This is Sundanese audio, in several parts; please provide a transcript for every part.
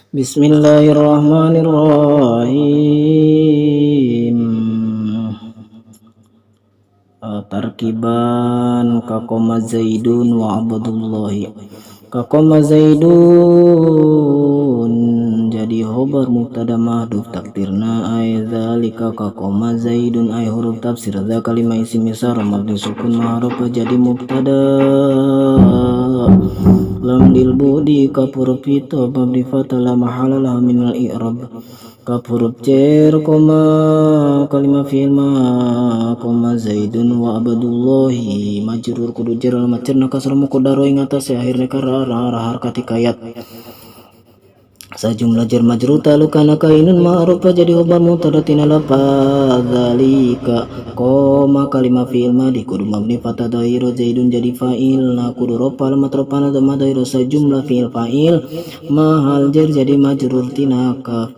Bismillahirrahmanirrahim. Tarkiban kaqoma Zaidun wa Abdullahi. Kaqoma Zaidun jadi khobar mubtada mahdhuf, takdirna ay zalika kaqoma Zaidun ay huruf tafsir za kalima isim isyarah mabni sukun ma'ruf jadi mubtada lam lil budi kaf huruf khitab mabni fathah la mahala laha minal i'rab kaf huruf jar koma kalima fi'il ma koma Zaidun wa Abdullahi majrur kudu jar al majarna kasrah muqaddar ing atase akhirna karena arah harkat hikayat. Sajumlah jar majrur talukana kainun ma'ruf jadi khobar mubtada tina lafaz zalika koma kalima fi'il madi kudu mabni fathah dhahira Zaidun jadi fa'il na kudu rofa alamat rofana dhamma dhahira sajumlah fi'il fa'il mahal jar jadi majrur tina kaf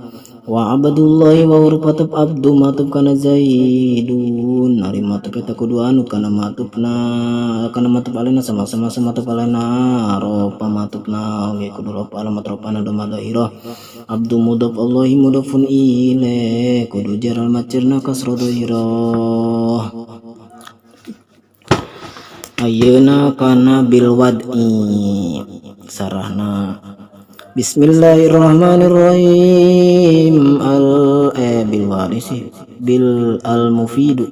wa Abdullahi wa huruf ataf abdu matuf kana Zaidun ari matuf eta kudu anut kana matufna kana matuf alena sama-sama matuf alena rofa matufna oge kudu rofa alamat rofana dhamma dhahira abdu mudhof Allahi mudhofun ilaih kudu jar al majarna kasra dhahira. Ayeuna kana bil wad'i sarahna. Bismillahirrahmanirrahim. Al bil wad'i sih bil al mufidu.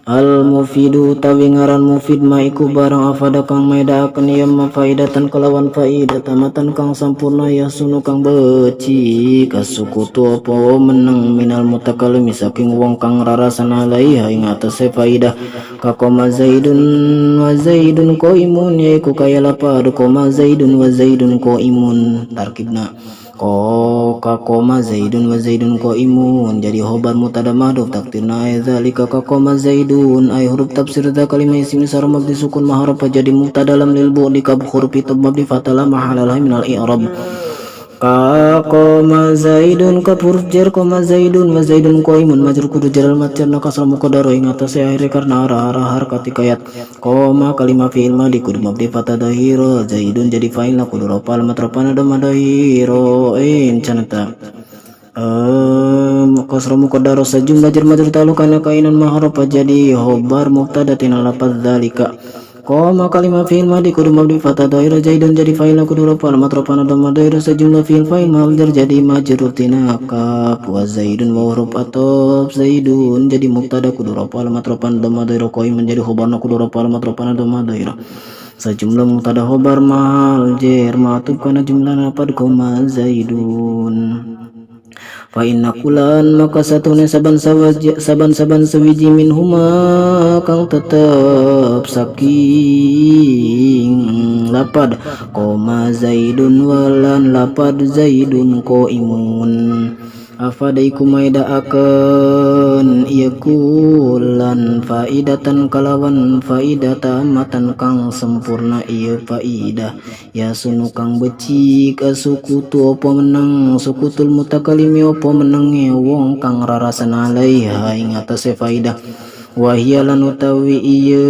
Al mufidu utawi ngaran mufid ma iku barang afada kang maedaakeun ieu ma faidatan kalawan faidah tamatan kang sampurna yahsunu kang becik asukutu apa meneng minal mutakallimi saking wong kang rarasan alaiha ing atase faidah. Kaqoma Zaidun wa Zaidun qaimun yaiku kaya lapad qoma Zaidun wa Zaidun qaimun. Tarkibna ko kaqoma Zaidun wa Zaidun qaimun jadi khobar mubtada mahdhuf, takdirna ay zalika kaqoma Zaidun ay huruf tafsir za kalima isim isyarah mabni sukun ma harafa jadi mubtada lam lil bu'di kaf huruf khitab mabni fathah la mahala laha minal i'rab. Ka koma Zaidun ka huruf jar koma Zaidun wa Zaidun qaimun majrur kudu jar al majarna kasra muqaddar ing atase akhire karena arah-arah harkat hikayat. Koma kalima fi'il madi kudu mabni fathah dhahira Zaidun jadi fa'il kudu rofa alamat rofana dhamma dhahira in canata kasra muqaddar sajumlah jar majrur talu kana kainan ma harafa jadi khobar mubtada tina lafaz zalika. Koma kalima fi'il madi kudu mabni fathah dhahira Zaidun jadi fa'il kudu rofa alamat rofana dhamma dhahira sejumlah fi'il fa'il mahal jar jadi majrur tina kaf wa Zaidun wa huruf ataf Zaidun jadi mubtada kudu rofa alamat rofana dhamma dhahira qaimun jadi khobarna kudu rofa alamat rofana dhamma dhahira sejumlah mubtada khobar mahal jar ma'tuf kana jumlah lapad koma Zaidun. Fa inna kulan maka satune saban saban sawiji minhuma kang tetep saking lapad koma Zaidun walan lapad Zaidun qaimun afada iku maedaakeun ieu kulan faidatan kalawan faidah tamatan kang sempurna ieu faidah ya sunu kang becik sukutu apa meneng sukutul mutakalimi apa menenge wong kang rarasan alaiha ing atase faidah wahia lan utawi ieu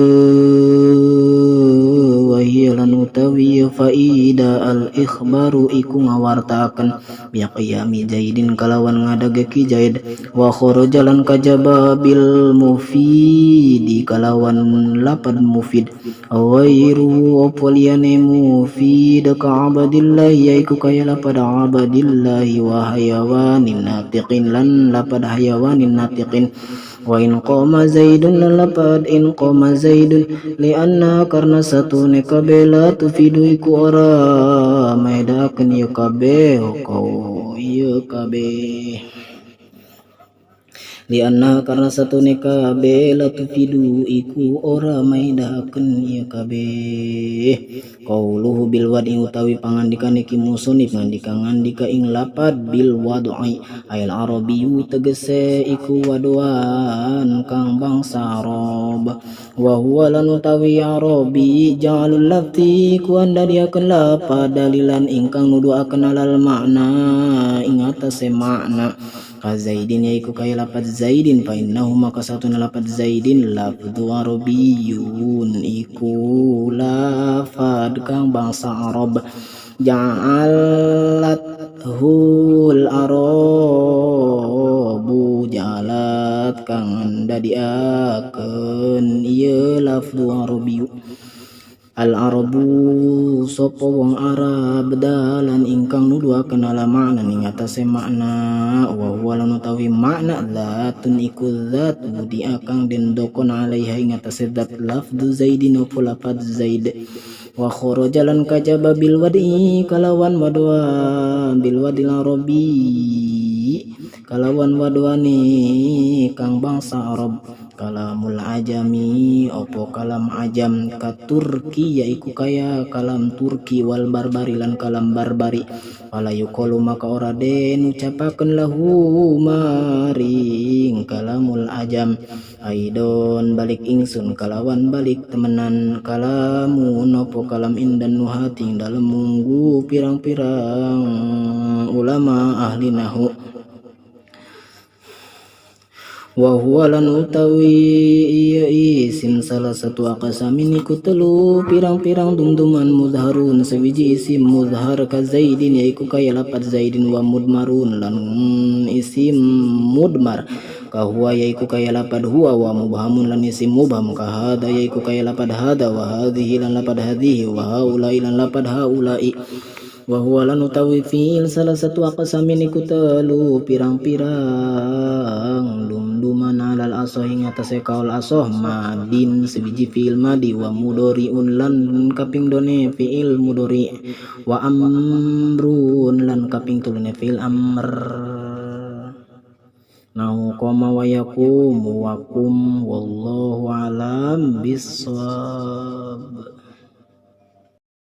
wahia lan utawi ieu faidah al ikhbaru iku ngawartakeun biqiyami Zaidin kalawan ngadege ki Zaid wa kharaja lan kajaba bil mufidi kalawan lapad mufid ghairu apa liyane mufid ka abadillahi yaiku kaya lapad abadillahi wa hayawanin natiqin lan lapad hayawanin natiqin wa in qama Zaidun lan lapad in qama Zaidun lianna karna satune kabeh la tufidu iku ora maedaakeun ieu kabeh kau ieu kabeh lianna karna satune kabeh la tufidu iku ora maedaakeun ieu kabeh. Qauluhu bil wad'i utawi pangandikan iki musannif ngandika ngandika ing lapad bil wad'i ayal arabiyyu tegese iku waduan kang bangsa Arab wa huwa lan utawi arabi ja'alul lafzi ku andadiakeun lapad dalilan ingkang nuduhakeun alal makna ing atase makna ka Zaidin yaiku kaya lapad Zaidin fa innahu maka satuna lapad Zaidin lafdhu arabiyyun iku lafad kang bangsa Arab ja'alat Ja'alathul arabu ja'alat kang dadiakeun ieu lafdhu arabiyu al arabu sapa wong Arab dalan ingkang nuduhakeun ala makna ing atase makna wa huwa lan utawi makna dzatun iku dzat wudi'a kang den dokon alaiha ing atase dzat lafdhu Zaidin apa lafadz Zaid wa kharaja lan kajaba bil wadi kalawan wadwa bil wadil arabi kalawan wadwane kang bangsa Arab kalamul ajami opo kalam ajam ka Turki yaiku kaya kalam Turki wal barbari lan kalam barbari fala yuqalu maka ora den ucapaken lahu maring kalamul ajam aidon balik ingsun kalawan balik temenan kalamun opo kalam indan nuhati dalem munggu pirang-pirang ulama ahli nahu wa huwa lan utawi iya isim salah satu aqsamin iku telu pirang-pirang dumduman mudharun sewiji isim mudhar ka Zaidin yaiku kaya lapad Zaidin wa mudmarun lan isim mudmar ka huwa yaiku kaya lapad huwa wa mubhamun lan isim mubham ka hada yaiku kaya lapad hada wa hadhihi lan lapad hadhihi wa haula'i lan lapad haula'i wa huwa lan utawi fi'il salah satu aqsamin iku telu pirang-pirang dumduman alal asoh ing atase kaul asoh madin sebiji fi'il madi wa mudhari'un lan kaping done fi'il mudhari wa amrun lan kaping tulune fi'il amr nahu qoma wa yaqumu wa qum wallahu alam bissawab.